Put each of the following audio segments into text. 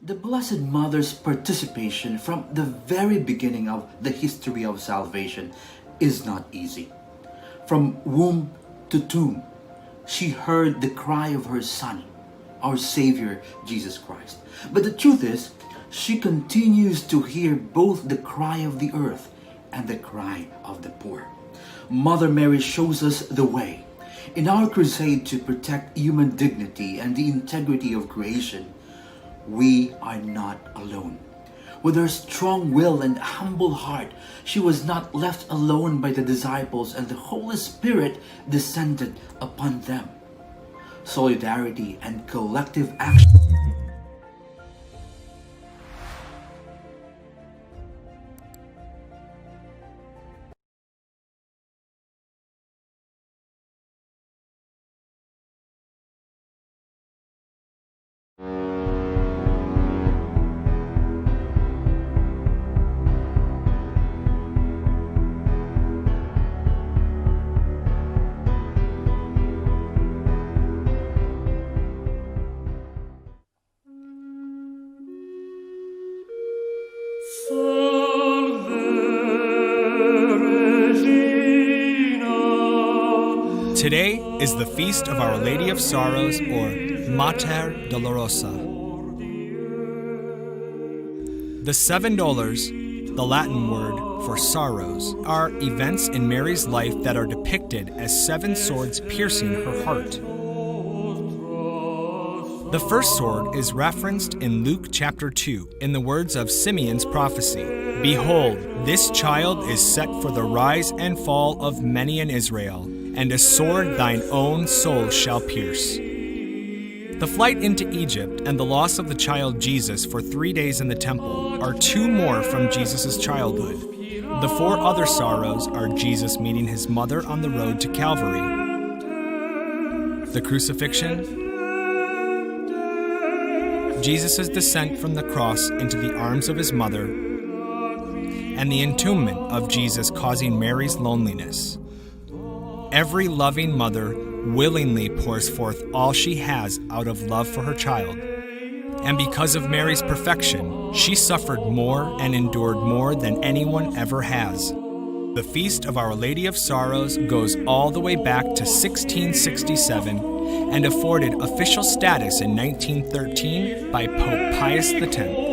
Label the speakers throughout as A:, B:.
A: The Blessed Mother's participation from the very beginning of the history of salvation is not easy. From womb to tomb, she heard the cry of her Son, our Savior, Jesus Christ. But the truth is, she continues to hear both the cry of the earth and the cry of the poor. Mother Mary shows us the way. In our crusade to protect human dignity and the integrity of creation, we are not alone. With her strong will and humble heart, she was not left alone by the disciples, and the Holy Spirit descended upon them. Solidarity and collective action.
B: Today is the feast of Our Lady of Sorrows, or Mater Dolorosa. The seven dolors, the Latin word for sorrows, are events in Mary's life that are depicted as seven swords piercing her heart. The first sword is referenced in Luke chapter 2 in the words of Simeon's prophecy. Behold, this child is set for the rise and fall of many in Israel, and a sword thine own soul shall pierce. The flight into Egypt and the loss of the child Jesus for 3 days in the temple are two more from Jesus' childhood. The four other sorrows are Jesus meeting his mother on the road to Calvary, the crucifixion, Jesus' descent from the cross into the arms of his mother, and the entombment of Jesus causing Mary's loneliness. Every loving mother willingly pours forth all she has out of love for her child. And because of Mary's perfection, she suffered more and endured more than anyone ever has. The Feast of Our Lady of Sorrows goes all the way back to 1667 and afforded official status in 1913 by Pope Pius X.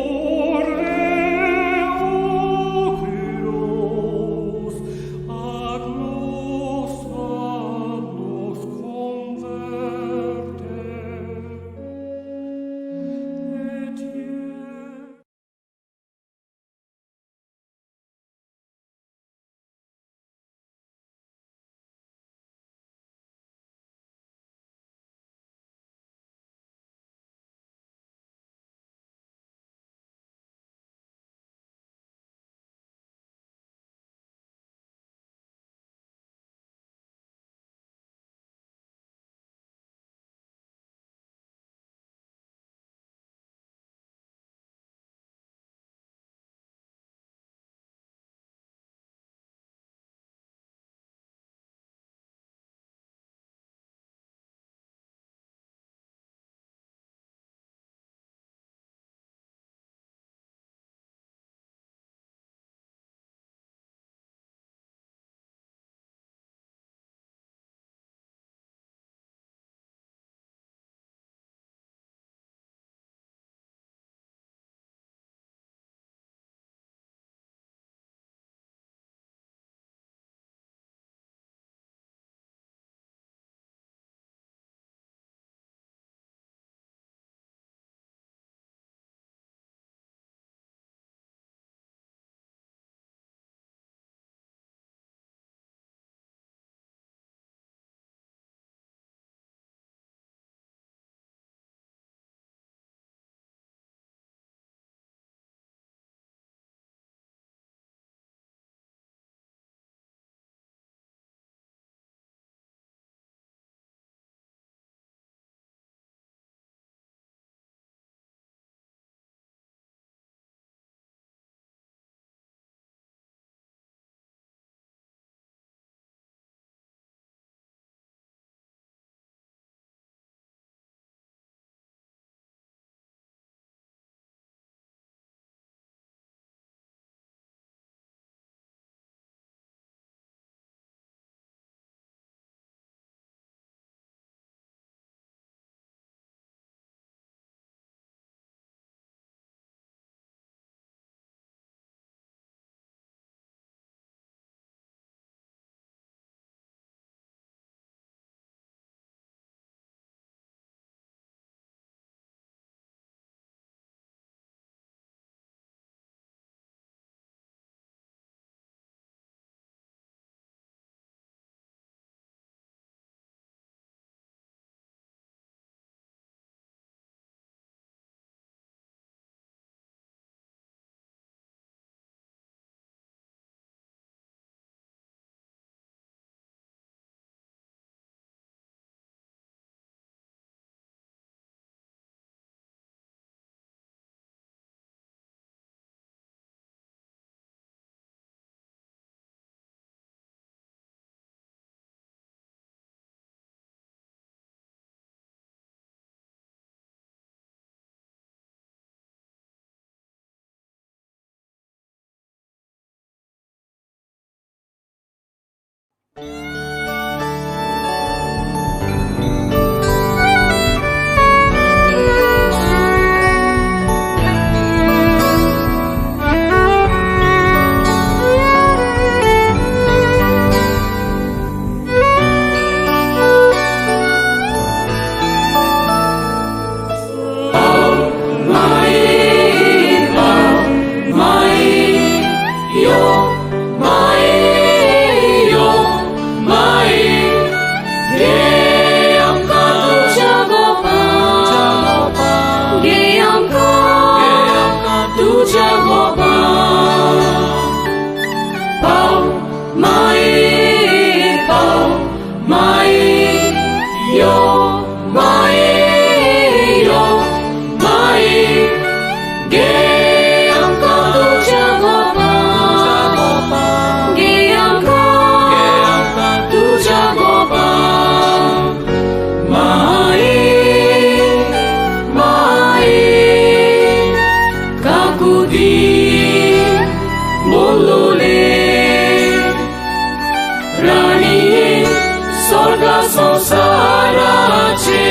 C: संवसाराची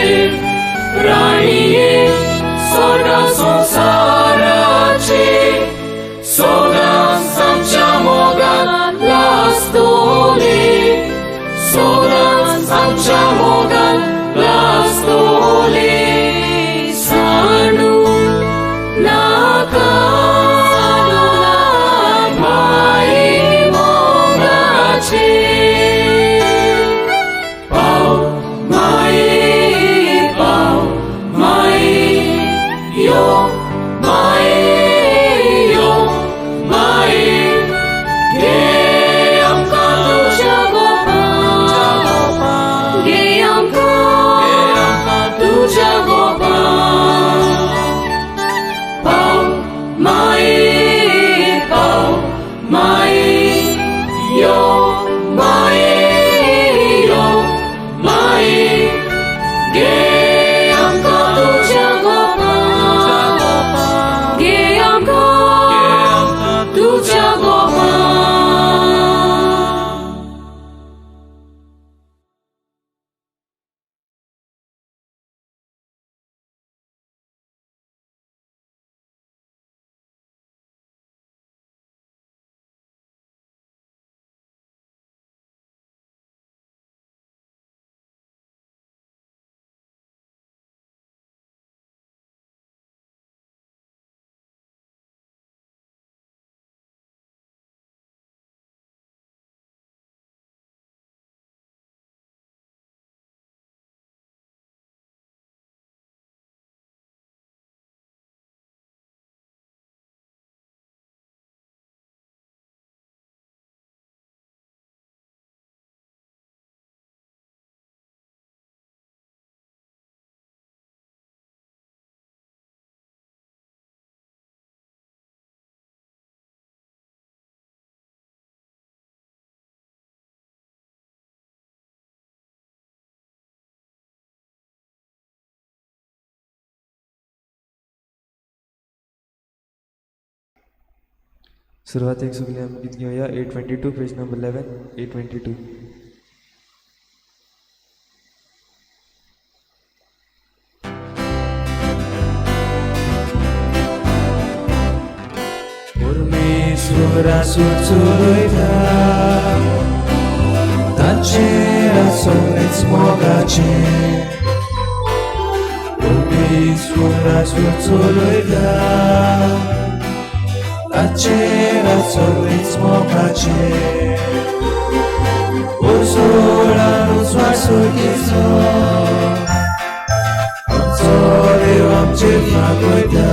C: राणये स्वर्गा संवसाराची सदांच आमच्या मोगान लासतोली सदांच आमच्या मोगान लासतोली सांडू नाका माई मोगाची पाव माई पाव माई यो माई यो माई घे आमकां तुज्या गोपां घे आमकां तुज्या गोपां पाव माई पाव माई यो माई यो माई घे आमकां तुज्या गोपां घे आमकां तुज्या गोपां.
D: सुरवातेक सगळीं आमी गीत घेवया 822 पेज नंबर 11 822.
E: परमेश्वरा सुचयता ताचेर सगळेच मोगाचें परमेश्वरा सुचयता ताचेर सगळेच मोगाचें उजोळान उस्वास घेचो आमचो देव आमचेर मागयता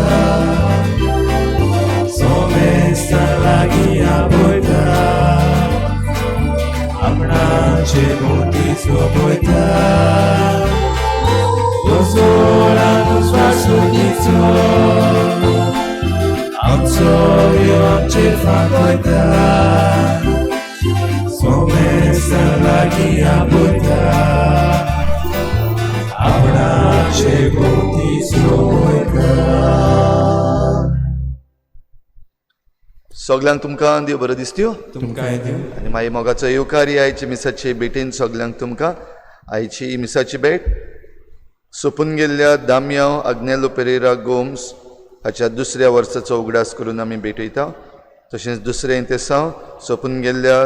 E: सोमेस्तां लागीं आपयता आपणाचे मोती सोंपयता उजोळान उस्वास घेचो आमचो देव आमचेर मागयता सोमेस्तां लागीं आपयता आपणाचे मोती सोंपयता.
F: सगल्यांक तुमकां देव बरो दिसत्यो
D: तुमकांय दिवं.
F: आनी मागीर मोगाचो येवकार ही आयची मिसाची भेटीन सगल्यांक तुमकां. आयची मिसाची भेट सोंपून गेल्ल्या दामयांव आग्नेलो पेरेरा गोम्स हाच्या दुसऱ्या वर्साचो उगडास करून आमी भेटयता. तशेंच दुसरें तेसांव सोंपून गेल्ल्या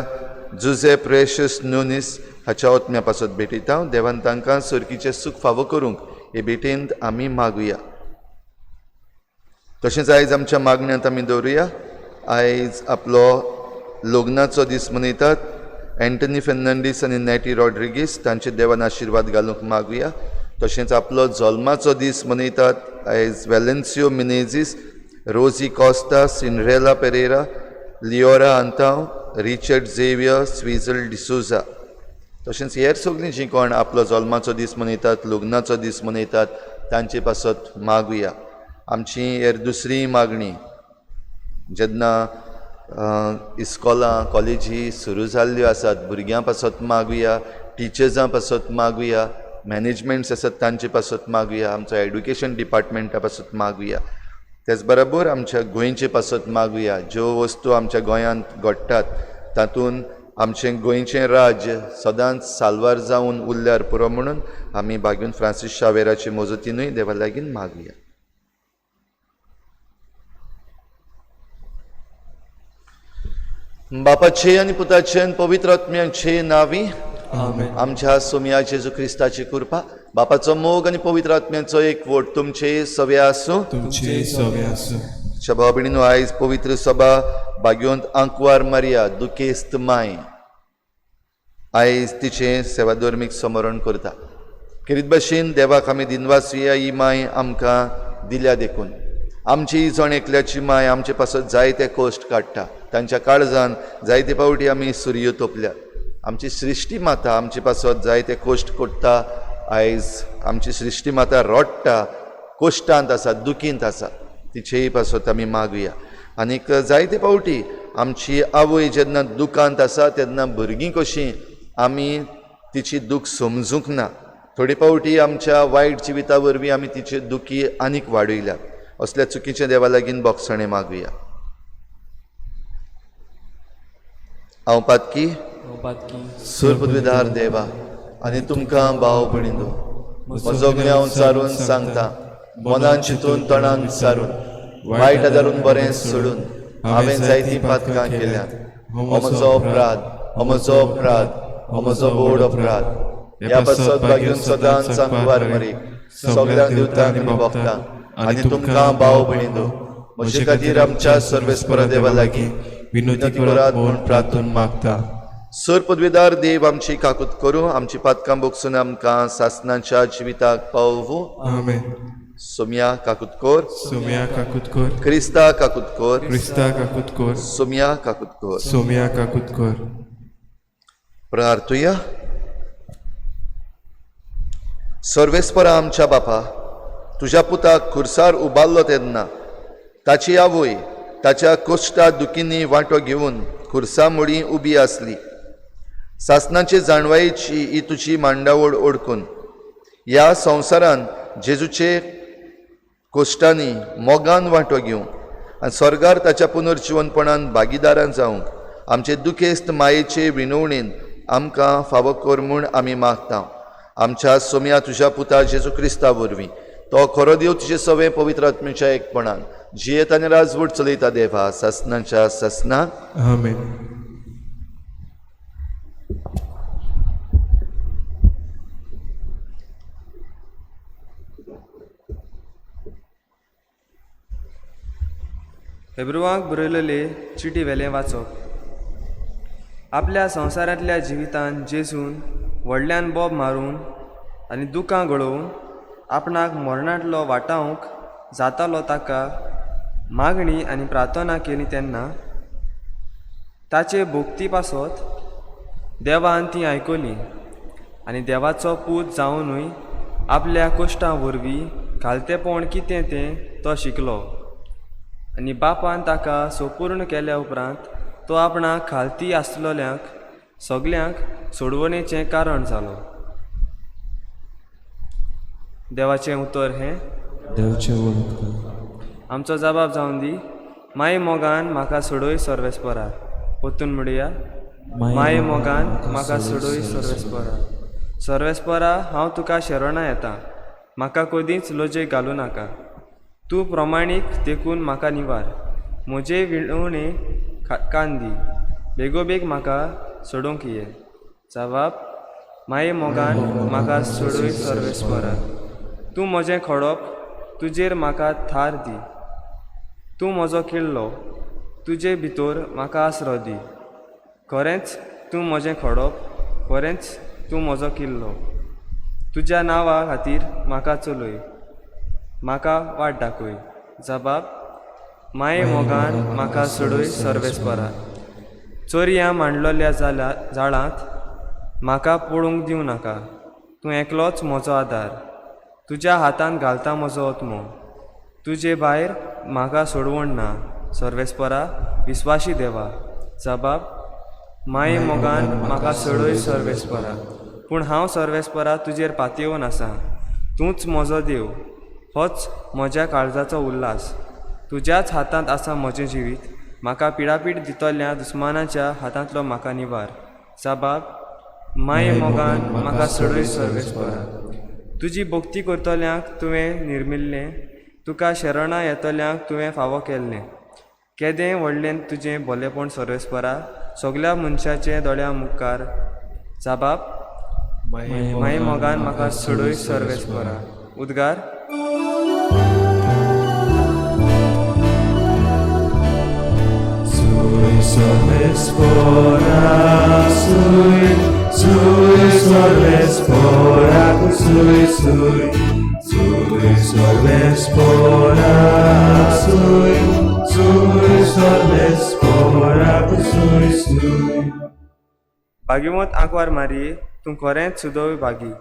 F: जुजे प्रेशस नुनीस हाच्या ओतम्या पासत भेटयता. देवान तांकां सर्कीचें सूख फावो करूंक हे भेटेंत आमी मागुया. तशेंच आयज आमच्या मागण्यांत आमी दवरुया. आयज आपलो लग्नाचो दीस मनयतात एंटनी फेर्नांडीस आनी नॅटी रॉड्रिगीस तांचे देवान आशिर्वाद घालूंक मागुया. तशेंच आपलो जल्माचो दीस मनयतात आयज वेलेन्सियो मिनेझीस, रोजी कॉस्ता, सिंड्रेला पेरेरा, लियोरा अंताव, रिचर्ड झेवियर, स्विझल डिसोजा. तशेंच हेर सगळीं जीं कोण आपलो जल्माचो दीस मनयतात, लग्नाचो दीस मनयतात तांचे पासत मागुया. आमची हेर दुसरी मागणी, जेन्ना इस्कॉलां कॉलेजी सुरू जाल्ल्यो आसात भुरग्यां पासत मागुया, टिचर्सां पासत मागुया, मॅनेजमेंट्स आसात तांचे पासत मागुया, आमचो एड्युकेशन डिपार्टमेंटा पासत मागुया. तेच बरोबर आमच्या गोंयचे पासत मागुया. ज्यो वस्तू आमच्या गोंयांत घडटात तातूंत आमचें गोंयचें राज्य सदांच साल्वार जावन उरल्यार पुरो म्हणून आमी भाग्यून फ्रांसीस शावेराचे मजतीनूय देवा लागीं मागुया. बापाचे आनी पुताचे आनी पवित्र आत्म्याचे नांवी आमच्या सोमया जेजू क्रिस्ताची कृपा, बापाचो मोग आनी पवित्र आत्म्याचो एकवट तुमचे सवे आसूं.
E: तुमचे सवे आसूं.
F: भाव भयणीनो, आयज पवित्र सभा भाग्योंत आंकवार मारिया दुखेस्त माय आयज तिचें सेवाधर्मीक स्मरण करता. खेरीत भाशेन देवाक आमी दिनवासुया ही माय आमकां दिल्या देखून. आमची जण एकल्याची माय आमचे पासत जायते कश्ट काडटा, तांच्या काळजान जायते फावटी आमी सुरयो तोपल्या. आमची सृश्टी माता आमचे पासत जायते कश्ट करता. आयज आमची सृश्टी माता रडटा, कश्टांत आसा, दुखींत आसा, तिचेय पासत आमी मागुया. आनीक जायते फावटी आमची आवय जेन्ना दुखांत आसा तेन्ना भुरगीं कशीं आमी तिची दूख समजूंक ना. थोडे फावटी आमच्या वायट जिविता वरवीं आमी तिचे दुखी आनीक वाडयल्या. असल्या चुकीच्या देवा लागीं बोगसणें मागुया. हांव पातकी सुरपदवीदार देवा आनी तुमकां भाव भयणींनो म्हजो गुन्यांव सारून सांगता, मनान चिंतून तणान सारून वायट आदारून बरें सोडून हांवें जायतीं पातकां केल्यात. हो म्हजो अपराध, हो म्हजो अपराध, हो म्हजो व्हड अपराध. ह्या पासत भाग्यून सदांच आंकवार मरीक सगळ्या दिवतांक आनी भोगतांक आनी तुमकां भाव भयणींनो म्हजे खातीर आमच्या सर्वेस्परा देवा लागीं
E: विनोती करात म्हूण प्रार्थून मागता.
F: सर पदवीदार देव आमची काकूत करूं, आमची पातकां बोगसून आमकां सासनाच्या जिविताक पावोवं.
E: आमेन.
F: सोमया काकूत कर,
E: सोमया काकूत कर,
F: क्रिस्ता काकूत कर,
E: क्रिस्ता काकूत कर,
F: सोमया काकूत कर,
E: सोमया काकूत कर.
F: प्रार्थुया. सर्वेस्परा आमच्या बापा, तुज्या पुताक खुर्सार उबारलो तेन्ना ताची आवय ताच्या कश्टा दुखींनी वांटो घेवन खुर्सा मुळी उबी आसली. सासनाचे जाणवायेची ही तुजी मांडावळ ओडकून ह्या संवसारान जेजूचे कश्टांनी मोगान वांटो घेवंक आनी स्वर्गार ताच्या पुनर्जिवनपणान भागीदारान जावंक आमचे दुखेस्त मायेचे विनवणेन आमकां फावो कर म्हूण आमी मागता. आमच्या सोमया तुज्या पुता जेजू क्रिस्ता वरवीं तो खरो देव तुजे सवे पवित्र आत्म्याच्या एकपणान जियेत आनी राजवट चलयता देवा सासनाच्या सासनाक.
E: आमेन.
D: हेब्रुवांक बरयलेले चिटी वेलें वाचप. आपल्या संवसारांतल्या जिवितान जेजून व्हडल्यान बोब मारून आनी दुकां गळोवन आपणाक मरणांतलो वाटावंक जातालो ताका मागणी आनी प्रार्थना केली तेन्ना ताचे भोक्ती पासत देवान ती आयकली आनी देवाचो पूत जावनूय आपल्या कश्टां वरवीं खालतेपण कितें तें तो शिकलो आनी बापान ताका सोपूर्ण केल्या उपरांत तो आपणाक खालती आसलेल्यांक सगल्यांक सोडवणेचें कारण जालो. देवाचें उतर हें
E: देवचें वळख.
D: आमचो जबाब जावन दी. माई मोगान म्हाका सोडय सर्वेस्परा. परतून म्हणुया, माई मोगान म्हाका सोडय सर्वेस्परा. सर्वेस्परा, हांव तुका शरणां येता, म्हाका कदींच लजेक घालूं नाका. तूं प्रमाणीक देखून म्हाका निवार, म्हजे विणवणे कान दी, बेगोबेग म्हाका सोडोवंक ये. जबाब, माये मोगान म्हाका सोडय सर्वेस्परा. तूं म्हजें खडप, तुजेर म्हाका थार दी. तूं म्हजो किल्लो, तुजे भितर म्हाका आसरो दी. खरेंच तूं म्हजें खडप, खरेंच तूं म्हजो किल्लो. तुज्या नांवा खातीर म्हाका चलय, म्हाका वाट दाखय. जबाब, माये मोगान म्हाका सोडय सर्वेस्परा. चोरयां मांडलेल्या जाळांत म्हाका पडूंक दिवं नाका. तूं एकलोच म्हजो आदार, तुज्या हातान घालता म्हजो आत्मो. तुजे भायर म्हाका सोडवण ना सर्वेस्परा, विस्वाशी देवा. जबाब, माये मोगान म्हाका सोडय सर्वेस्परा. पूण हांव सर्वेस्परा तुजेर पातयेवन आसा. तूंच म्हजो देव, होच म्हज्या काळजाचो उल्हास. तुज्याच हातांत आसा म्हजें जिवीत, म्हाका पिडापीड दितल्या दुस्मानाच्या हातांतलो म्हाका निवार. जाबाब माये मोगान म्हाका सोडय सर्वेस्परा. तुजी भक्ती करतल्यांक तुवें निर्मिल्लें, तुका शरणां येतल्यांक तुवें फावो केल्लें. केदें व्हडलें तुजें भोलेपण सर्वेस्परा, सगल्या मनशाचे दोळ्यां मुखार. जाबाब माये मोगान म्हाका सोडय सर्वेस्परा. उद्गार.
E: Sui सर्वेस्परा, sui, sui सर्वेस्परा, sui, sui, sui सर्वेस्परा, sui, sui सर्वेस्परा, sui, sui.
D: भाग्यवंत आंकवार मारी, तूं खरेंच सुदय भागी.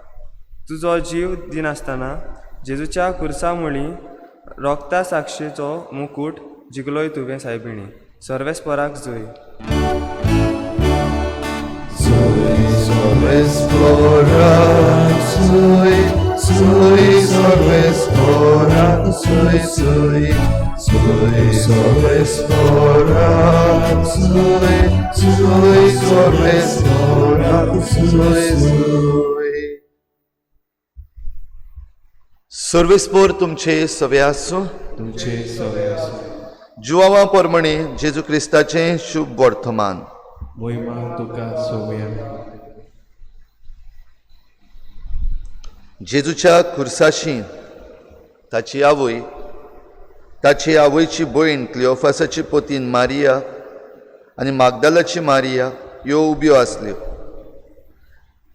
D: तुजो जीव दिनासतना जेजूच्या खुर्सा मुळी रोगता साक्षीचो मुकूट जिखलोय तुवें सायबिणी. सर्वेस्पराक जय.
F: Sui सर्वेस्परा, sui, sui सर्वेस्परा, sui, sui, sui सर्वेस्परा, sui, sui सर्वेस्परा, sui, sui. सर्वेस्पोर तुमचे सवे आसूं.
E: तुमचे सवे आसूं.
F: जुवावा परमणे जेजू क्रिस्ताचें शुभ वर्तमान.
E: मोहिमा तुका सोवया.
F: जेजूच्या खुर्साशी ताची आवय, ताची आवयची भयण क्लियोफासाची पोतीन मारिया आनी मागदालाची मारिया ह्यो उब्यो आसल्यो.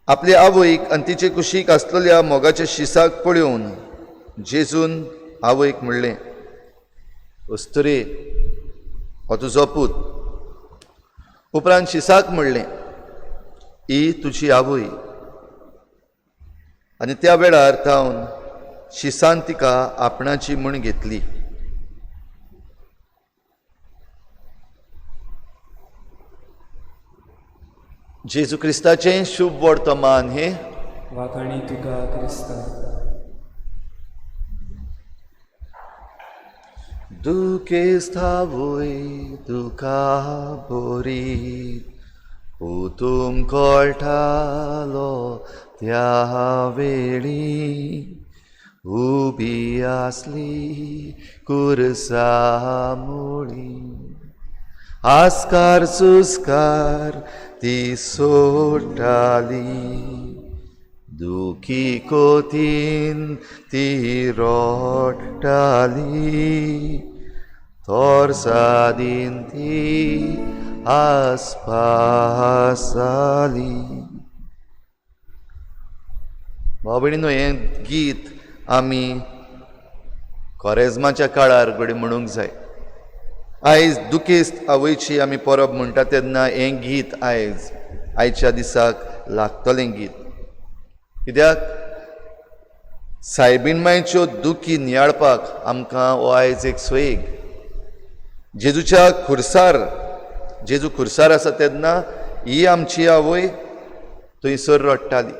F: आपले आवयक आनी तिचे कुशीक आसलेल्या मोगाच्या शिसाक पळोवन जेजून आवयक म्हणलें, अस्तुरे, हो तुजो पूत. उपरांत शिसाक म्हणलें, ही तुजी आवय. आनी त्या वेळार थावन शिसान तिका आपणाची म्हूण घेतली. जेजू क्रिस्ताचें शुभ वर्तमान हें.
D: वाखाणी तुका क्रिस्ता.
F: दुखेस्त आवय तुका बरी पुतूम कळटालो त्या वेळी, उबी आसली कुरसा मुळी, आस्कार सुस्कार ती सोडटाली, दुखी कोतीन ती रोडटाली, तोरसादीन ती आसपासाली. भाव भयणीनो, हें गीत आमी कोरेज्माच्या काळार घडये म्हणूंक जाय. आयज दुखेस्त आवयची आमी परब म्हणटा तेन्ना हें गीत आयज आयच्या दिसाक लागतलें गीत. कित्याक सायबीण मायच्यो दुखी नियाळपाक आमकां हो आयज एक सोयेग. जेजूच्या खुर्सार, जेजू खुर्सार आसा तेन्ना ही आमची आवय थंयसर रडटाली.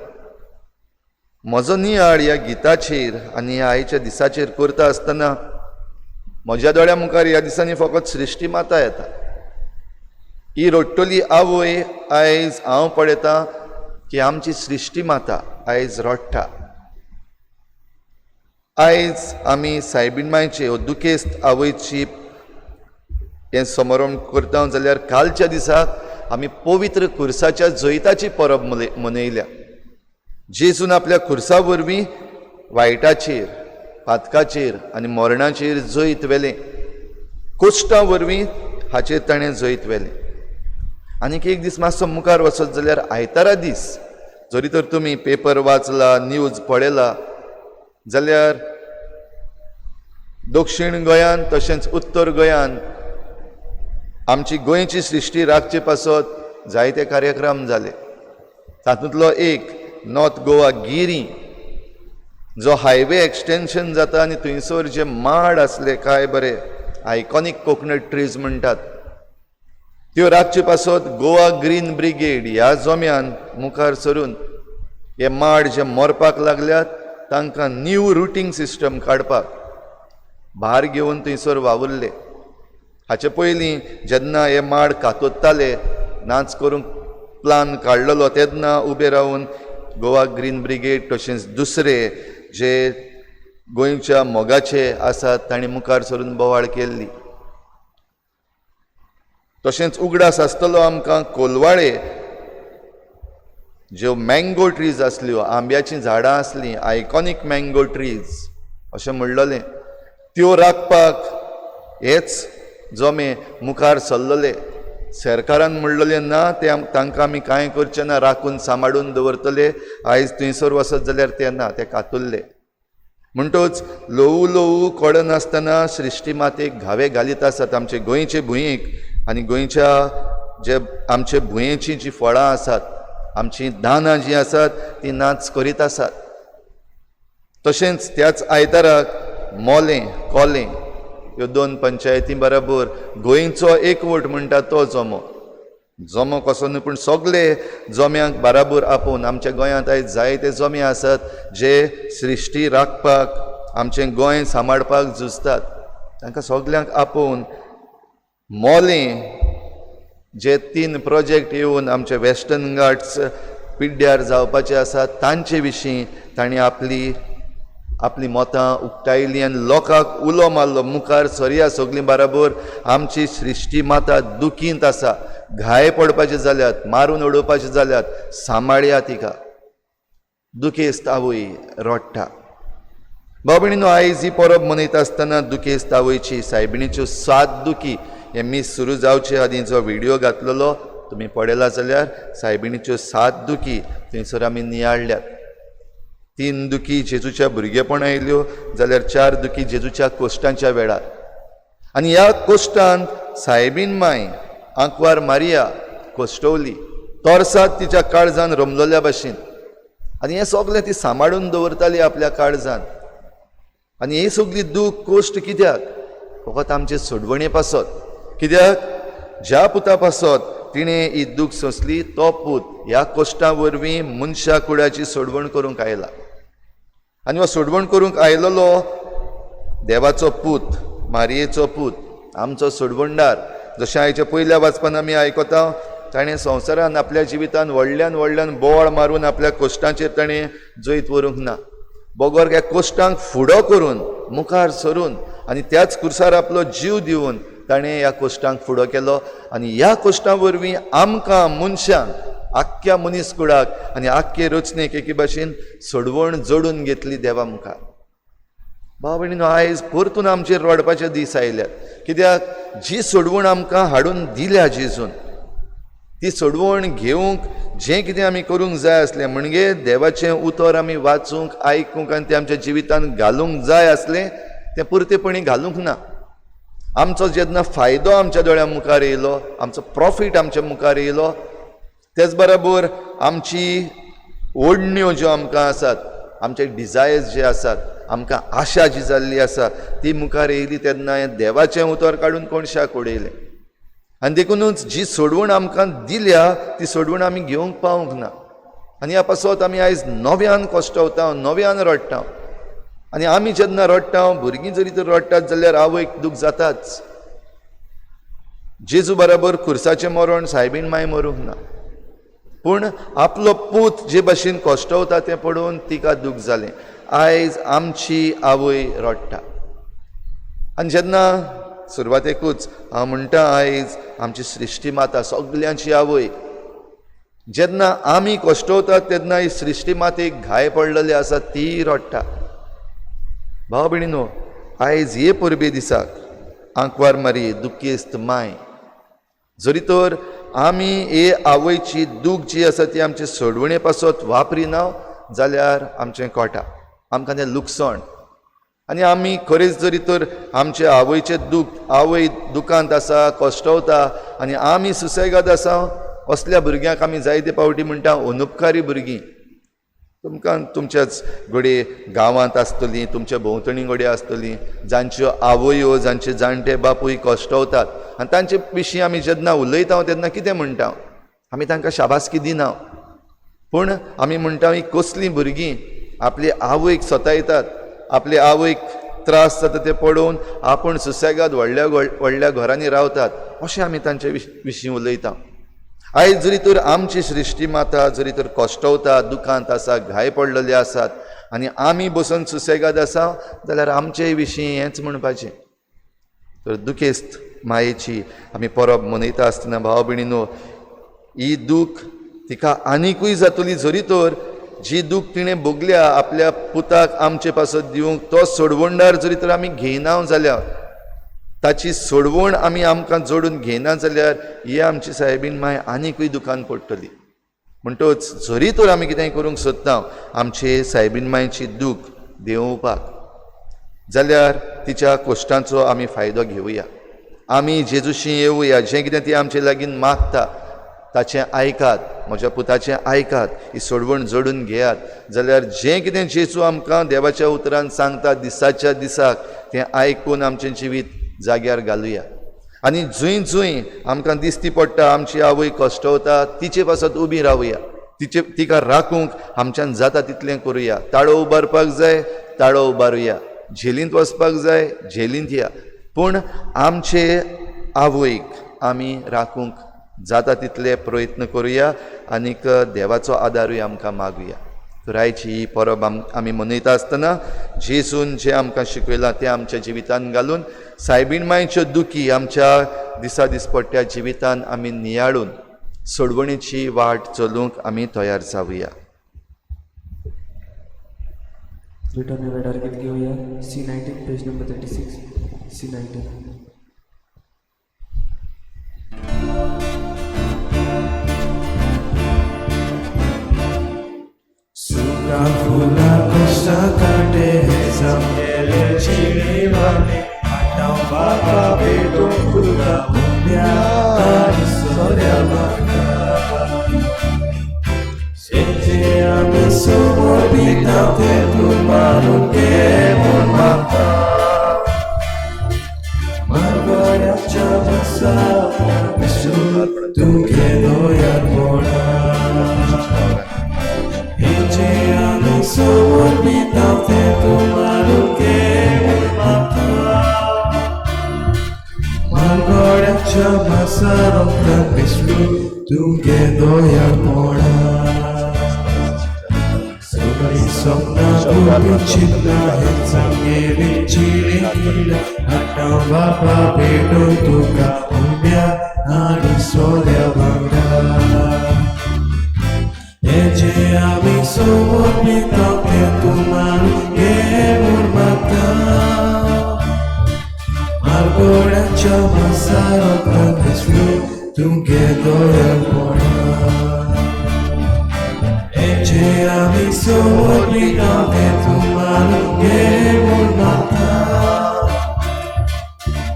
F: म्हजो नियाळ ह्या गिताचेर आनी ह्या आयच्या दिसाचेर करता आसतना म्हज्या दोळ्या मुखार ह्या दिसांनी फकत सृश्टी माता येता. ही रडटली आवय आयज हांव पळयतां की आमची सृश्टी माता आयज रडटा. आयज आमी सायबीण मायचे दुखेस्त आवयची हें समारंभ करता जाल्यार कालच्या दिसाक आमी पवित्र खुर्साच्या जैताची परब मनयल्या. जेजून आपल्या खुर्सा वरवीं वायटाचेर, पातकाचेर आनी मरणाचेर जैत व्हेलें. कोश्टां वरवीं हाचेर ताणें जैत व्हेलें. आनीक एक दीस मातसो मुखार वचत जाल्यार आयतारा दीस, जरी तर तुमी पेपर वाचला, न्यूज पळयला जाल्यार दक्षिण गोंयान तशेंच उत्तर गोंयान आमची गोंयची सृश्टी राखचे पासत जायते कार्यक्रम जाले. तातूंतलो एक नॉर्थ गोवा गिरी जो हायवे एक्सटेंशन जाता आनी थंयसर जे माड आसले काय बरे आयकॉनीक कोकोनट ट्रीज म्हणटात त्यो राखचे पासत गोवा ग्रीन ब्रिगेड ह्या जोम्यान मुखार सरून हे माड जे मरपाक लागल्यात तांकां न्यू रुटींग सिस्टम काडपाक भार घेवन थंयसर वावुरले. हाचे पयलीं जेन्ना हे माड कातोत्ताले नाच करूंक प्लान काडलेलो तेन्ना उबे रावन गोवा ग्रीन ब्रिगेड तशेंच दुसरे जे गोंयच्या मोगाचे आसात तांणी मुखार सरून बोवाळ केल्ली. तशेंच उगडास आसतलो आमकां कोलवाळे ज्यो मँगो ट्रीज आसल्यो, आंब्याचीं झाडां आसलीं, आयकॉनीक मँगो ट्रीज अशें म्हणलेलें, त्यो राखपाक हेच जमे मुखार सरलेले. सरकारान म्हणलेलें ना ते तांकां आमी कांय करचें ना, राखून सांबाळून दवरतले. आयज थंयसर वचत जाल्यार ते ना, ते कातुल्ले. म्हणटच ल्हवू ल्हवू कळनासतना सृश्टी मातेक घावे घालीत आसात आमचे गोंयचे भुंयेक आनी गोंयच्या जे आमचे भुंयेचीं जीं फळां आसात, आमचीं दानां जीं आसात तीं नाच करीत आसात. तशेंच त्याच आयताराक मोलें कोलें ह्यो दोन पंचायती बराबर गोंयचो एकवट म्हणटा तो जमो, जमो कसो न्हू पूण सगले जम्यांक बराबर आपोवन आमच्या गोंयांत आयज जायते जमे आसात जे सृश्टी राखपाक आमचें गोंय सांबाळपाक झुजतात. तांकां सगल्यांक आपोवन मोलें जे 3 प्रोजेक्ट येवन आमचे वेस्टर्न घाट्स पिड्ड्यार जावपाचे आसात तांचे विशीं तांणी आपली आपली मतां उक्तायली आनी लोकांक उलो मारलो, मुखार सरया सगळीं बराबर, आमची सृश्टी माता दुखींत आसा, घाय पडपाचे जाल्यात, मारून उडोवपाचे जाल्यात, सांबाळया तिका. दुखेस्त आवय रडटा. भाव भयणीनो, आयज ही परब मनयता आसतना दुखेस्त आवयची सायबिणीच्यो 7 दुखी हे मीस सुरू जावचे आदीं जो व्हिडियो घातलेलो तुमी पळयला जाल्यार सायबिणीच्यो 7 दुखी थंयसर आमी नियाळ्ळ्यात. 3 दुखी जेजूच्या भुरगेपण आयल्यो जाल्यार 4 दुखी जेजूच्या कोश्टांच्या वेळार. आनी ह्या कोश्टांत सायबीण माय आंकवार मारिया कोश्टवली, तोरसाद तिच्या काळजान रमलोल्या भाशेन, आनी हें सगळें ती सांबाळून दवरताली आपल्या काळजान. आनी ही सगळी दूख कोश्ट कित्याक? फकत आमचे सोडवणे पासत. कित्याक? ज्या पुता पासत तिणें ही दूख सोंसली तो पूत ह्या कोश्टां वरवीं मनशा कुडाची सोडवण करूंक आयला. आनी हो सोडवण करूंक आयलेलो देवाचो पूत, मारयेचो पूत, आमचो सोडवणदार. जशें आयच्या पयल्या वाचपान आमी आयकता, ताणें संवसारान आपल्या जिवितान व्हडल्यान व्हडल्यान बोवाळ मारून आपल्या कोश्टांचेर ताणें जैत व्हरूंक ना, बगर ह्या कोश्टांक फुडो करून मुखार सरून आनी त्याच कुर्सार आपलो जीव दिवन ताणें ह्या कोश्टांक फुडो केलो. आनी ह्या कोश्टां वरवीं आमकां मनशांक, आख्ख्या मनीस कुळाक आनी आख्खे रचणेक एके भाशेन सोडवण जोडून घेतली देवा मुखार. भाव भयणीनो, आयज परतून आमचेर रडपाचे दीस आयल्यात. कित्याक? जी सोडवण आमकां हाडून दिल्या जेजून, ती सोडवण घेवंक जें कितें आमी करूंक जाय आसलें, म्हणजे देवाचें उतर आमी वाचूंक, आयकूंक आनी तें आमच्या जिवितांत घालूंक जाय आसलें, तें पुरतेपणी घालूंक ना. आमचो जेन्ना फायदो आमच्या दोळ्यां मुखार येयलो, आमचो प्रॉफीट आमच्या मुखार येयलो, तेच बरोबर आमची ओडण्यो ज्यो आमकां आसात, आमचे डिजायर्स जे आसात, आमकां आशा जी जाल्ली आसा ती मुखार येयली तेन्ना हें देवाचें उतर काडून कोणशाक उडयलें. आनी देखुनूच जी सोडवण आमकां दिल्या ती सोडवण आमी घेवंक पावूंक ना. आनी ह्या पासत आमी आयज नव्यान कश्टवता, नव्यान रडटा. आनी आमी जेन्ना रडटा, भुरगीं जरी तर रडटात जाल्यार आवयक दूख जाताच. जेजू बराबर खुर्साचें मरण सायबीण माय मरूंक ना, पूण आपलो पूत जे भाशेन कश्टवता तें पळोवन तिका दूख जालें. आयज आमची आवय रडटा. आनी जेन्ना सुरवातेकूच हांव म्हणटा, आयज आमची सृश्टी माता सगल्यांची आवय, जेन्ना आमी कश्टवतात तेन्ना ही सृश्टी मातेक घाय पडलेले आसा ती रडटा. भाव भयणीनो, आयज हे परबे दिसाक आंकवार मारी दुखेस्त माय, जरी तर आमी हे आवयची दूख जी आसा ती आमचे सोडवणे पासत वापरिना जाल्यार आमचें कोटा, आमकां तें लुकसाण. आनी आमी खरेंच जरी तर आमचे आवयचें दूख, आवय दुखांत आसा, कश्टवता आनी आमी सुसेगाद आसा, असल्या भुरग्यांक आमी जायते फावटी म्हणटा अनुपकारी भुरगीं. तुमकां तुमच्याच घडये गांवांत आसतलीं, तुमच्या भोंवतणी घडये आसतलीं, जांच्यो आवयो, जांचे जाणटे बापूय कश्टवतात आनी तांचे विशीं आमी जेन्ना उलयता तेन्ना कितें म्हणटा? आमी तांकां शाबासकी दिना, पूण आमी म्हणटा ही कसलीं भुरगीं आपली आवयक सतायतात, आपले आवयक त्रास जाता ते पळोवन आपूण सुसेगाद व्हडल्या व्हडल्या घरांनी रावतात, अशें आमी तांचे विशीं उलयता. आयज जरी तर आमची सृश्टी माता जरी तर कश्टवता, दुखांत आसा, घाय पडलेले आसात आनी आमी बसून सुसेगाद आसा जाल्यार आमचे विशीं हेंच म्हणपाचें. तर दुखेस्त मायेची आमी परब मनयता आसतना भाव भयणीनो, ही दूख तिका आनिकूय जातली जरी तर जी दूख तिणें भोगल्या आपल्या पुताक आमचे पासत दिवंक, तो सोडवणदार जरी तर आमी घेयना जाल्यार, ताची सोडवण आमी आमकां जोडून घेयना जाल्यार ही आमची सायबीन माय आनिकूय दुखान पडटली. म्हणटच जरी तर आमी कितेंय करूंक सोदता आमचे सायबीन मायची दूख देंवोवपाक जाल्यार तिच्या कश्टांचो आमी फायदो घेवया. आमी जेजूशी येवया, जें कितें ती आमचे लागीं मागता ताचें आयकात, म्हज्या पुताचें आयकात, ही सोडवण जोडून घेयात जाल्यार जें कितें जेजू आमकां देवाच्या उतरान सांगता दिसाच्या दिसाक तें आयकून आमचें जिवीत जाग्यार घालुया. आनी जंय जंय आमकां दिसती पडटा आमची आवय कश्टवता तिचे पासत उबी रावया, तिचे तिका राखूंक आमच्यान जाता तितलें करुया. ताळो उबारपाक जाय ताळो उबारुया, झेलींत वचपाक जाय झेलींत या, पूण आमचे आवयक आमी राखूंक जाता तितले प्रयत्न करुया आनीक देवाचो आदारूय आमकां मागुया. तर आयची ही परब आमी मनयता आसतना जेजून जें आमकां शिकयलां तें आमच्या जिवितान घालून सायबीण मायच्यो दुखी आमच्या दिसा दिसपट्ट्या जिवितान आमी नियाळून सोडवणेची वाट चलूंक आमी तयार जावया.
D: रिटर्न वेडार गीत घेवया. C19 page number 36. C19.
E: सुका फुला कश्टा कांटे सामकेले चिणीवाने आतां बाबा भेटूंक तुका उम्या आनी सोऱ्या वांगडा. जेजे आमी समर्पिता तें तूं मानून घे म्हूण मागता. मारगोड्याच्या मासाक तुगे दोयारपणा. जेजे आमी समर्पिता तें तूं मानून घे म्हूण मागता. मारगोड्याच्या मासाक विष्णू तुगे दोयारपणा. सगळीं सपनां चिंतनां हें सांगेली चिणी आतां बाबा भेटूं तुका उम्या आनी सोऱ्या वांगडा. हें जें आमी समर्पिता तें तूं मानून घे म्हूण मागता. मारगोड्याच्या मासारोगान विष्णू तुगे दोयारपणा. जें आमी समर्पिता तें तूं मानून घे म्हूण मागता.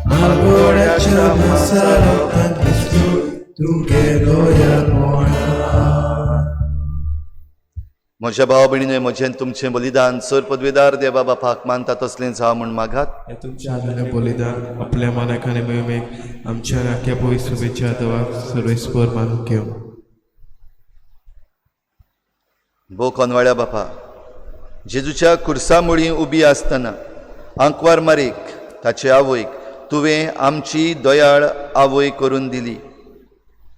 E: मारगोड्याच्या मासारोगान विष्णू तुगे दोयारपणा.
F: म्हज्या भाव भयणीनो, म्हजें तुमचें बलिदान सर पदवेदार देवा बापाक मानता तसलें जावं म्हूण मागात.
E: हें तुमच्या हातांतलें बलिदान आपल्या मनाक आनी मोहिमेक आमच्या राख्या पवित्र शुभेच्छा देवाक सर्वेस्पर मानून घेवं.
F: भो कोनवाळ्या बापा, जेजूच्या खुर्सा मुळीं उबी आसतना आंकवार मारीक ताचे आवयक तुवें आमची दयाळ आवय करून दिली.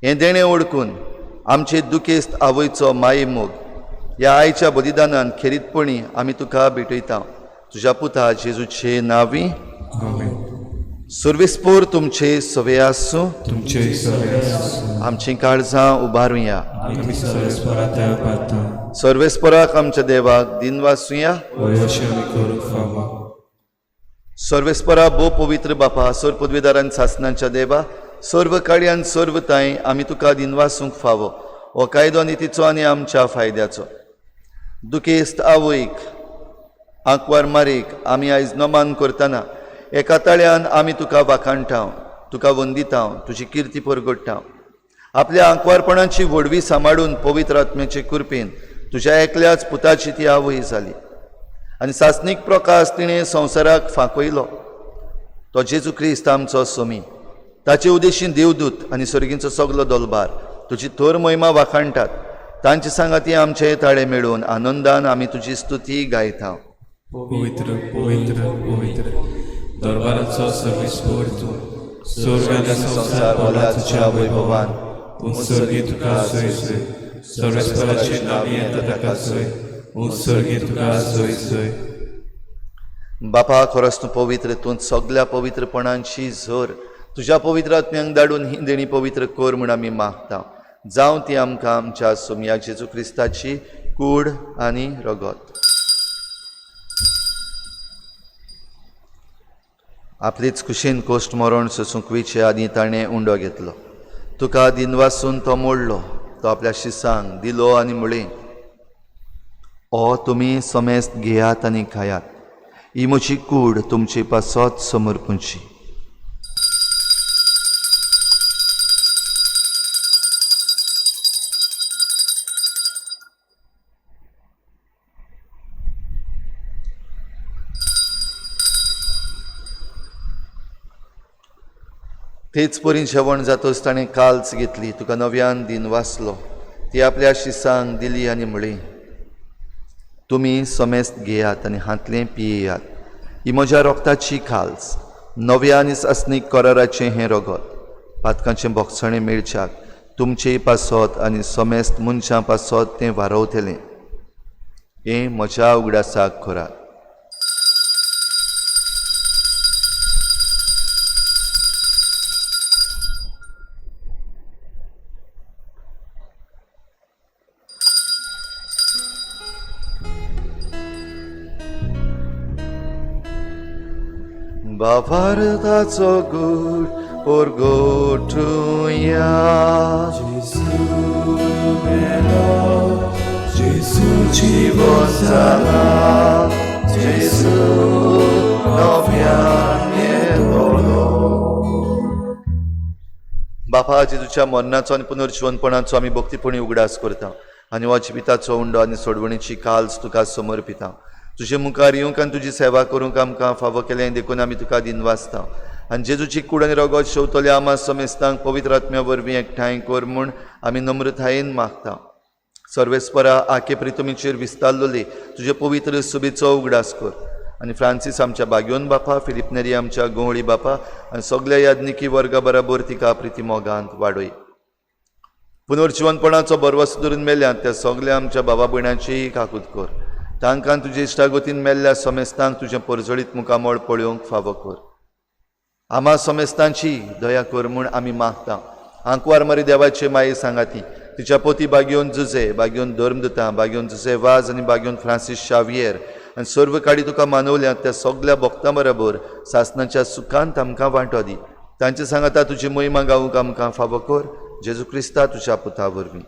F: हें देणें ओळखून आमचे दुखेस्त आवयचो माये मोग ह्या आयच्या बलिदानान खेरीतपणी आमी तुका भेटयता. तुज्या पुता जेजूचे नांवी
E: आमेन.
F: सर्वेस्पोर तुमचे सवे आसूं.
E: तुमचे सवे आसूं.
F: आमचीं काळजां उबारुया.
E: आमी सर्वेस्परा तयार पाता.
F: सर्वेस्पराक आमच्या देवाक दिनवासुया.
E: हय अशें आमी करूंक फावा.
F: सर्वेस्परा भोव पवित्र बापा, सर्व पदवीदारान सासनांच्या देवा, सर्व काळयान सर्व तांय आमी तुका दिनवासूंक फावो. हो कायदो नितीचो आनी आमच्या फायद्याचो. दुखेस्त आवयक आंकवार मारीक आमी आयज नमान करतना एका ताळ्यान आमी तुका वाखाणटाव, तुका वंदिताव, तुजी किर्ती परगडटाव. आपल्या आंकवारपणाची व्हडवी सांबाळून पवित्र आत्म्याचे कृपेन तुज्या एकल्याच पुताची ती आवय जाली आनी सासणीक प्रकाश तिणें संवसाराक फांकयलो. तो जेजू क्रिस्त आमचो सोमी. ताचे उदेशीं देवदूत आनी सर्गींचो सगलो दलबार तुजी थोर महिमा वाखाणटात. तांचे सांगाती आमचे ताळे मेळून आनंदान आमी तुजी स्तुती गायता.
E: पवित्र पवित्र पवित्र दरबाराचो सर्वेस्पर तूं, स्वर्ग आनी संवसार भरला तुज्या वैभवान. उत्सर्गी तुका सोय सोय. सर्वेस्पराचें नांव येता ताका सोय, उत्सर्गी तुका सोय सोय.
F: बापा, खरोच तूं पवित्र, तूं सगल्या पवित्रपणांची झर. तुज्या पवित्र आत्म्यांक धाडून ही देणी पवित्र कर म्हूण आमी मागता. जावं ती आमकां आमच्या सोमया जेजू क्रिस्ताची कूड आनी रगत. आपलीच कुशीन कोश्ट मरण सोसूंक वयचे आदीं ताणें उंडो घेतलो. तुका दिनवासून तो मोडलो, तो आपल्या शिसांक दिलो आनी म्हळें, ओ तुमी समेस्त घेयात आनी खायात, ही म्हजी कूड तुमचे पासत समर्पूंची. तेच परी जेवण जातच ताणें काल्च घेतली, तुका नव्यान दिन वाचलो, ती आपल्या शिसांक दिली आनी म्हळी, तुमी समेस्त घेयात आनी हांतलें पियेयात, ही म्हज्या रोगताची खाल्स, नव्या आनी सासणीक कराराचें हें रगत, पातकांचें बोगसणें मेळच्याक तुमचे पासत आनी समेस्त मनशां पासत तें वारवतलें. हें म्हज्या उगडासाक करात. बाबारताचो गूट परगोटुया.
E: जेजू मेलो, जेजू जिवो जाला, जेजू नव्यान येतलो.
F: बापा, जेजूच्या मरणाचो आनी पुनर्जिवनपणाचो आमी भक्तीपणी उगडास करता आनी हो जिविताचो उंडो आनी सोडवणीची काल्स तुका समर्पिता. तुजे मुखार येवंक आनी तुजी सेवा करूंक आमकां फावो केलें देखून आमी तुका दिनवासता. आनी जेजूची कूड आनी रगत शेवतले आमा समेस्तांक पवित्र आत्म्या वरवीं एकठांय कर म्हूण आमी नम्रतायेन मागता. सर्वेस्परा, आके प्रितमीचेर विस्तारलोले तुजे पवित्र सुबेचो उगडास कर आनी फ्रांसीस आमच्या बाग्योन बापा, फिलीप नेरी आमच्या गवळी बापा आनी सगल्या याज्ञिकी वर्गा बराबर तिका प्रिती मोगांत वाडय. पुनर्जिवनपणाचो बरवस धरून मेल्यात त्या सगल्या आमच्या बाबा भयणांचीय काकूत कर. तांकां तुजे इश्टागतीन मेल्ल्या समेस्तांक तुजें परजळीत मुखामळ पळोवंक फावो कर. आमा समेस्तांची दया कर म्हूण आमी मागता. आंकवार मरी देवाचे माये सांगाती, तिच्या पोती बागयोन जुजे, बागयोन धर्मदुता, बागयोन जुजे वाज आनी बागयोन फ्रांसीस शावियर आनी सर्व काडी तुका मानवल्यात त्या सगल्या भक्तां बरोबर सासनाच्या सुखांत आमकां वांटो दी. तांचे सांगाता तुजी महिमा गावूंक आमकां फावो कर. जेजू क्रिस्ता तुज्या पुता वरवीं.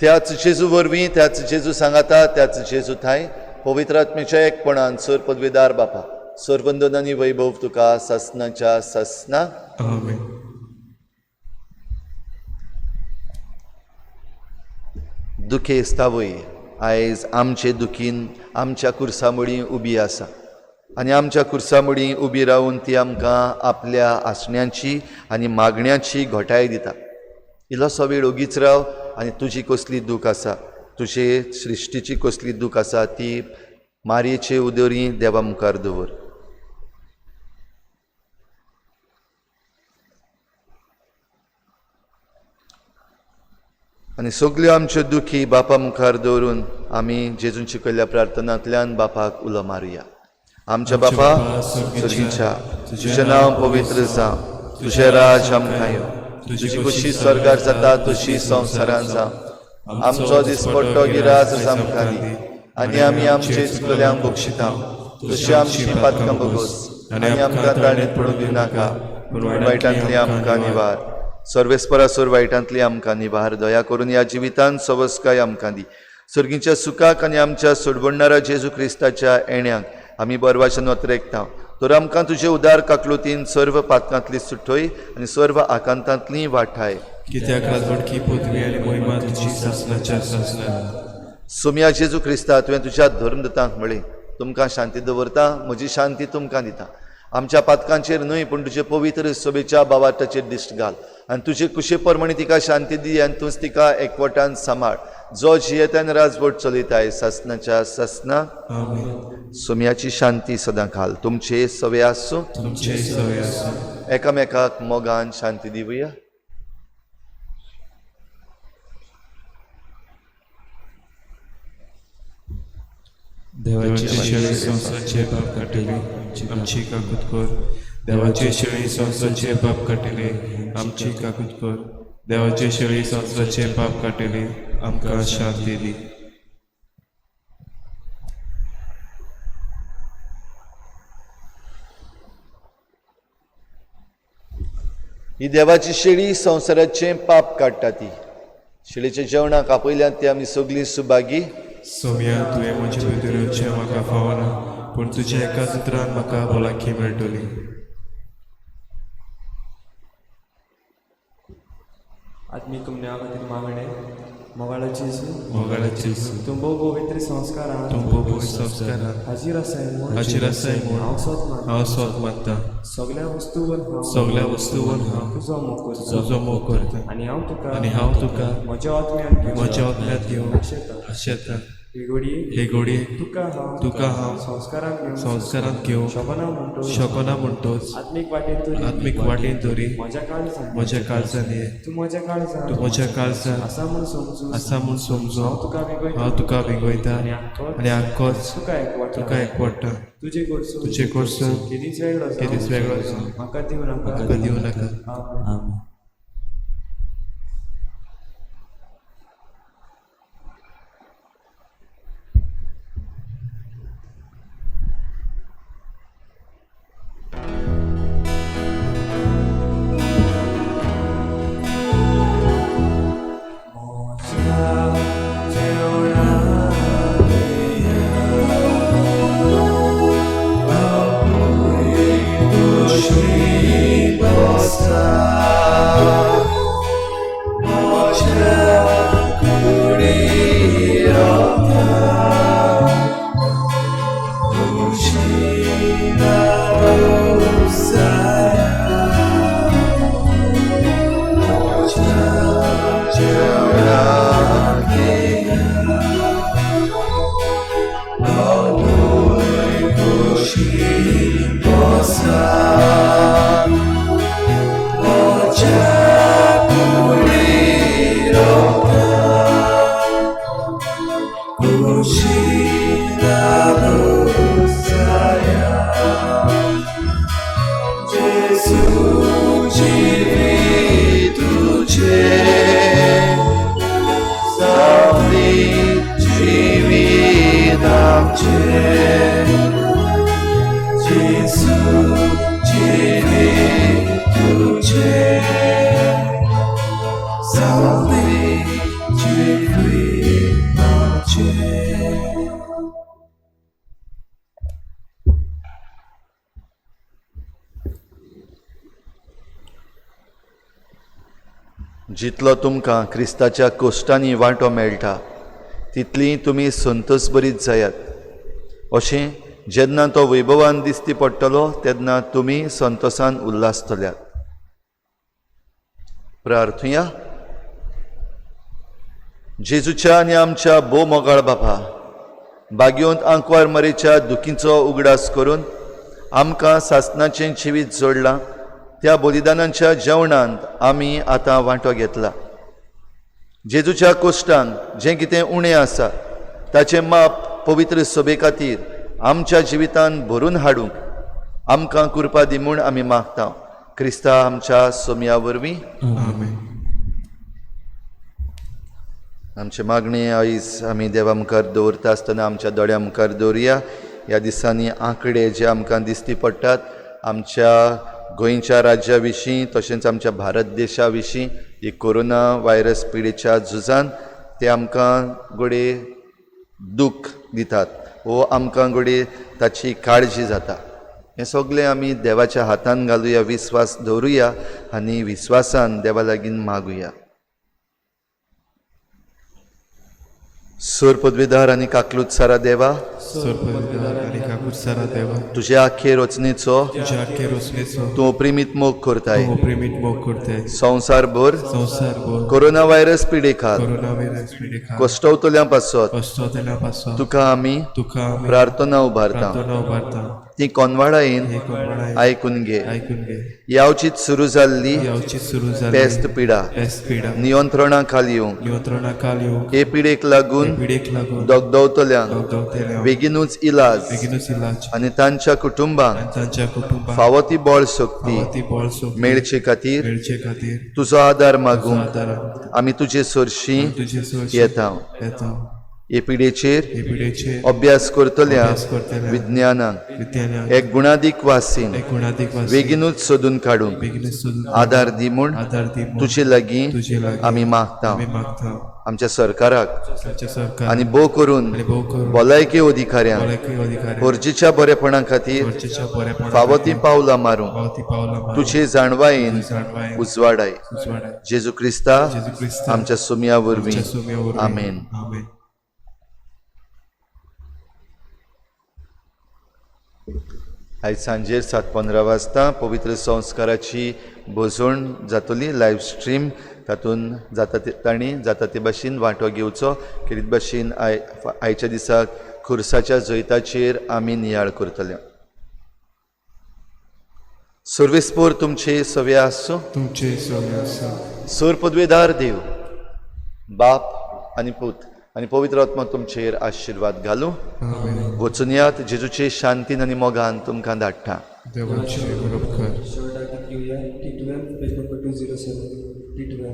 F: त्याच जेजू वरवीं, त्याच जेजू सांगाता, त्याच जेजू थांय पवित्र आत्म्याच्या एकपणान सर पदवीदार बापा, सर्वंदन आनी वैभव तुका सासनाच्या सासना.
E: आमेन.
F: दुखेस्तावय आयज आमचे दुखीन आमच्या कुर्सामुळी उबी आसा आनी आमच्या कुर्सामुळी उबी रावन ती आमकां आपल्या आसण्यांची आनी मागण्यांची घटाय दिता. इल्लोसो वेळ ओगीच राव आनी तुजी कसली दूख आसा, तुजे सृश्टीची कसली दूख आसा ती मारयेचे उदरी देवा मुखार दवर. आनी सगल्यो आमच्यो दुखी बापा मुखार दवरून आमी जेजून शिकयल्ल्या प्रार्थनांतल्यान बापाक उलो मारुया. आमच्या बापा स्वर्गीच्या, तुजें नांव पवित्र जावं, तुजें राज आमकां येवं, तुजी खुशी स्वर्गार जाता तशी संवसारान जावं. आमचो दिसपट्टो गिरास आमकां दी आनी आमी आमचे चुकल्यांक बक्षिता तशी आमची पातकां बगोस आनी आमकां ताणें पडूंक दिवनाका, पूण वायटांतली आमकां निवार. सर्वेस्परा सोर वायटांतली आमकां निवार. दया करून ह्या जिवितान सवस्काय आमकां दी. सर्गीच्या सुखाक आनी आमच्या सोडवणणारा जेजू क्रिस्ताच्या येण्याक आमी बरवाच्या नोतरेकता. तर आमकां तुजे उदार काकलुतीन सर्व पातकांतली सुटय आनी सर्व आकांतांतली वाठाय.
E: कित्याक राजवटकी पदवी आनी महिमा तुजी सासनाच्या सासना.
F: सोमया जेजू क्रिस्ता, तुवें तुज्या धर्मदूतांक म्हळें, तुमकां शांती दवरता, म्हजी शांती तुमकां दिता. आमच्या पातकांचेर न्हय पूण तुजे पवित्र सभेच्या बावाटाचेर दिश्ट घाल आनी तुजे कुशे प्रमाणे तिका शांती दी आनी तूंच तिका एकवटान सांबाळ, जो जियेतान राजवट चलयताय सासनाच्या सासना.
E: आमेन.
F: सोमयाची शांती सदां घाल. तुमचे सवे आसूं.
E: तुमचे सवे आसूं.
F: एकामेकाक मोगान शांती दिवया.
E: देवाची शेळी संवसाराचे पाप काडटली आमची काकूत कर. देवाची शेळी संवसाराचे पाप काडटली आमची काकूत कर. देवाची शेळी संवसाराचे पाप काडटली आमकां शांती दी.
F: ही देवाची शेळी संवसाराचें पाप काडटा. ती शेळीच्या जेवणाक आपयल्यात ती आमी सगळीं सुभागी.
E: सोम्या, तुवें म्हजे भितर येवचें म्हाका फावना, पूण तुज्या एकाच उतरान म्हाका भलायकी मेळटली.
D: आत्मीक कुमन्या खातीर मागणें. मोगाळो जेजू,
E: मोगाळो जेजू,
D: तूं भोव पवित्र संस्कारान,
E: तूं भोव पवित्र संस्कारान
D: हाजीर आसाय म्हूण,
E: हाजीर आसाय म्हूण
D: हांव सोद मानता,
E: हांव सोद मानता.
D: सगळ्या वस्तूवर हांव,
E: सगळ्या वस्तूवर हांव
D: तुजो मोग करता,
E: तुजो मोग करता.
D: आनी हांव तुका,
E: आनी हांव तुका
D: म्हज्या आत्म्यान घेवन,
E: म्हज्या आत्म्यांत घेवन
D: आशेता.
E: आशेता.
D: हे घडये,
E: हे घडये
D: तुका हांव,
E: तुका हांव
D: संस्कारांत घेवन,
E: संस्कारांत घेवन
D: शकना म्हणटोच,
E: शकना म्हणटोच,
D: आत्मीक वाटेन तरी,
E: आत्मीक वाटेन तरी
D: म्हज्या काळजान,
E: म्हज्या काळजान ये.
D: तूं म्हज्या काळजान,
E: तूं म्हज्या काळजान
D: आसा म्हूण समजून,
E: आसा म्हूण समजून
D: हांव तुका विगयता,
E: हांव तुका विगयता.
D: आनी
E: आनी आख्खोच
D: तुका एकवटा,
E: तुका एकवटा.
D: तुजे कडसून,
E: तुजे कडसून
D: केदींच वेगळो जावं,
E: केदींच वेगळो जावं
D: म्हाका दिवं नाका,
E: म्हाका दिवं नाका.
D: आमेन.
F: जितलो तुमकां क्रिस्ताच्या कोश्टांनी वांटो मेळटा तितली तुमी संतोष बरीत जायात. अशें जेन्ना तो वैभवान दिसती पडटलो तेन्ना तुमी संतोषान उल्हासतल्यात. प्रार्थुया. जेजूच्या आनी आमच्या भोव मोगाळ बापा, बागेवंत आंकवार मरेच्या दुखीचो उगडास करून आमकां सासणाचें जिवीत जोडलां त्या बलिदानाच्या जेवणांत आमी आतां वांटो घेतला. जेजूच्या कोश्टांत जें कितें उणें आसा ताचें माप पवित्र सभे खातीर आमच्या जिवितांत भरून हाडूंक आमकां कृपा दी म्हूण आमी मागता. क्रिस्ता आमच्या सोमया वरवीं.
E: आमेन.
F: आमचे मागणे आयज आमी देवा मुखार दवरता आसतना आमच्या दोळ्या मुखार दवरुया. ह्या दिसांनी आंकडे जे आमकां दिसती पडटात आमच्या गोंयच्या राज्या विशीं तशेंच आमच्या भारत देशा विशीं, ही कोरोना व्हायरस पिडेच्या झुजान ते आमकां घडये दूख दितात वो आमकां घडये ताची काळजी जाता. हें सगळें आमी देवाच्या हातान घालुया, विस्वास दवरुया आनी विस्वासान देवा लागीं मागुया. सोर पदवीदार आनी काकलूत सारा देवा,
E: सोर पदवीदार आनी काकूत खुरसारा देवा,
F: तुज्या आख्खे रचनेचो
E: तुज्या आख्खे रोसणेचो
F: तूं प्रेमीत मोग करताय.
E: तूं प्रेमीत मोग करताय.
F: संवसारभर
E: संवसारभर
F: कोरोना व्हायरस पिडे खाल
E: कोरोना व्हायरस पिडे खाल
F: कश्टवतल्या पासत
E: कश्टवतल्या पासत
F: तुका आमी
E: तुका आमी
F: प्रार्थना उबारता.
E: प्रार्थना उबारता.
F: ती कोनवाडायेन
E: ही कोनवाडायेन
F: आयकून घे.
E: आयकून घे.
F: यावचीच सुरू जाल्ली
E: यावची सुरू जाल्ली
F: पेस्त पिडा
E: पेस्त पिडा
F: नियंत्रणा खाल येवंक,
E: नियंत्रणा खाल येवंक,
F: हे पिडेक लागून
E: हे पिडेक लागून
F: दगदवतल्यांक
E: दगदवतल्यांक
F: बेगीनूच इलाज
E: बेगीनूच इलाज
F: आनी तांच्या कुटुंबांक
E: आनी तांच्या कुटुंबांक
F: फावो ती बळ शक्ती
E: फावो ती बळ शक्ती
F: मेळचे खातीर
E: मेळचे खातीर
F: तुजो आदार
E: तुजो
F: मागूंक
E: आदार
F: आमी तुजे सरशीं
E: तुजे सरशीं
F: येता.
E: येता.
F: हे पिडेचेर
E: हे पिडेचेर
F: अभ्यास करतल्या
E: अभ्यास करतल्या
F: विज्ञानाक
E: विज्ञानाक
F: एक गुणादीक वासीन
E: एक गुणादीक वासीन
F: बेगीनूच सोदून काडूंक
E: बेगीनूच सोदून
F: आदार दी म्हूण
E: आदार दी म्हूण
F: तुजे लागीं
E: तुजे लागीं
F: आमी मागता.
E: आमी मागता.
F: आमच्या सरकाराक
E: आमच्या सरकार
F: आनी भोव करून
E: आनी भोव करून
F: भलायकी अधिकाऱ्यांक
E: भलायकी अधिकाऱ्यांक
F: गरजेच्या बरेपणा खातीर
E: गरजेच्या बरेपणा
F: फावो तीं पावलां मारूंक
E: फावो तीं पावलां मारूंक
F: तुजे जाणवायेन
E: तुजे जाणवायेन
F: उजवाडाय.
E: उजवाडाय.
F: जेजू क्रिस्ता
E: जेजू क्रिस्ता
F: आमच्या सुमया वरवीं.
E: आमच्या सुम्या वरवीं.
F: आमेन.
E: आमेन.
F: आयज सांजेर 7:15 वाजता पवित्र संस्काराची भोजवण जातली. लायव्ह स्ट्रीम तातूंत जाता ते तांणी जाता ते भाशेन वांटो घेवचो. खेरीत भाशेन आयच्या दिसा खुर्साच्या जैताचेर आमी नियाळ करतले. सर्वेस्पोर तुमचे सवे आसूं.
E: तुमचे सवे आसूं.
F: सर पदवेदार देव बाप आनी पूत आनी पवित्र आत्मा तुमचेर आशिर्वाद घालूं. वचून यात जेजूचे शांतीन आनी मोगान तुमकां धाडटा.
E: देवाचे उपकार.
D: शेवटाक घेवया T12 page number 207 T12.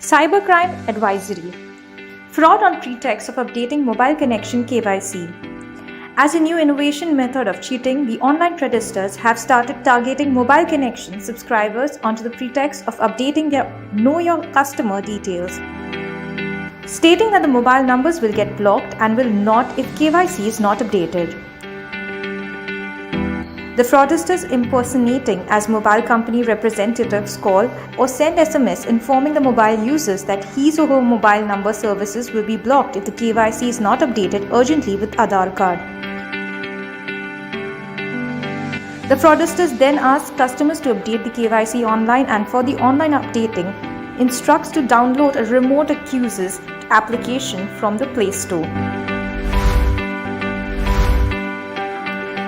G: Cybercrime Advisory. Fraud on pretext of updating mobile connection KYC. As a new innovation method of cheating, the online fraudsters have started targeting mobile connection subscribers onto the pretext of updating their Know Your Customer details, stating that the mobile numbers will get blocked and will not if KYC is not updated. The fraudsters impersonating as mobile company representatives call or send SMS informing the mobile users that his or her mobile number services will be blocked if the KYC is not updated urgently with Aadhaar card. The fraudsters then ask customers to update the KYC online, and for the online updating, instructs to download a remote access application from the Play Store.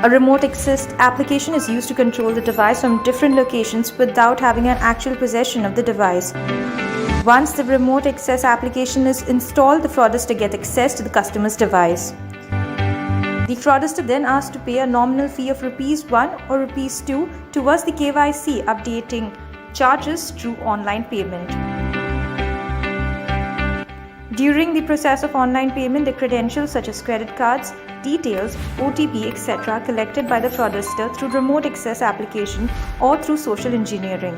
G: A remote access application is used to control the device from different locations without having an actual possession of the device. Once the remote access application is installed, the fraudster gets access to the customer's device. The fraudster then asks to pay a nominal fee of ₹1 or ₹2 towards the KYC updating charges through online payment. During the process of online payment, the credentials such as credit cards, details, OTP, etc. are collected by the fraudster through remote access application or through social engineering.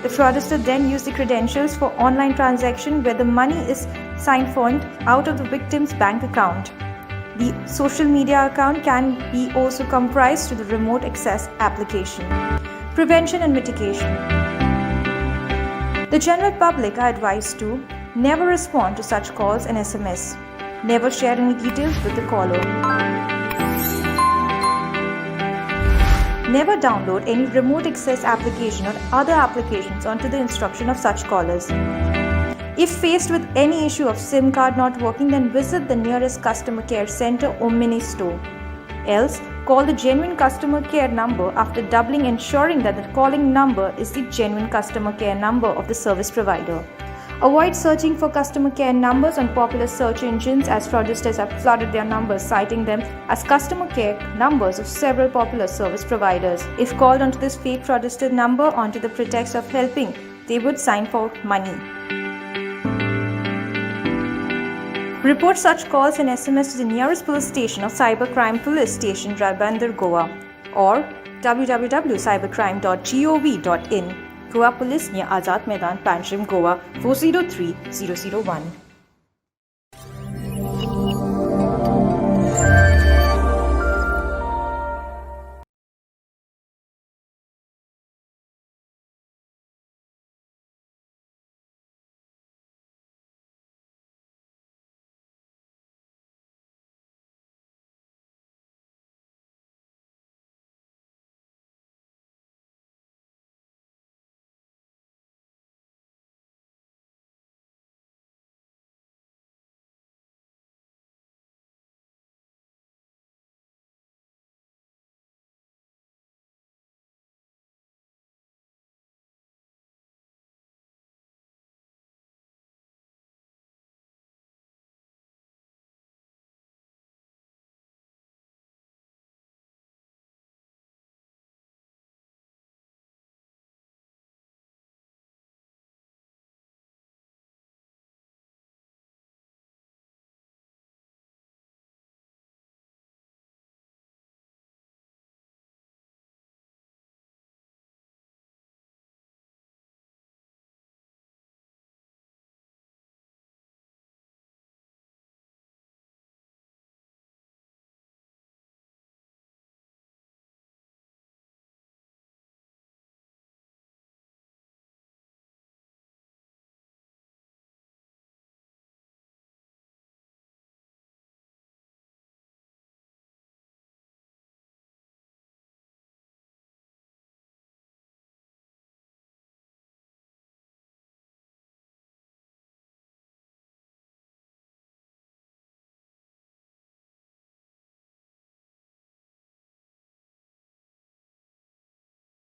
G: The fraudster then use the credentials for online transaction where the money is siphoned out of the victim's bank account. The social media account can be also comprised to the remote access application. Prevention and mitigation. The general public are advised to never respond to such calls and SMS. Never share any details with the caller. Never download any remote access application or other applications onto the instruction of such callers. If faced with any issue of SIM card not working, then visit the nearest customer care center or mini store. Else, call the genuine customer care number after doubling, ensuring that the calling number is the genuine customer care number of the service provider. Avoid searching for customer care numbers on popular search engines, as fraudsters have flooded their numbers, citing them as customer care numbers of several popular service providers. If called onto this fake fraudster number onto the pretext of helping, they would sign for money. Report such calls and SMS to the nearest police station of Cybercrime Police Station, Ribandar, Goa, or www.cybercrime.gov.in. Goa Police near Azad Maidan, Panjim, Goa 403001.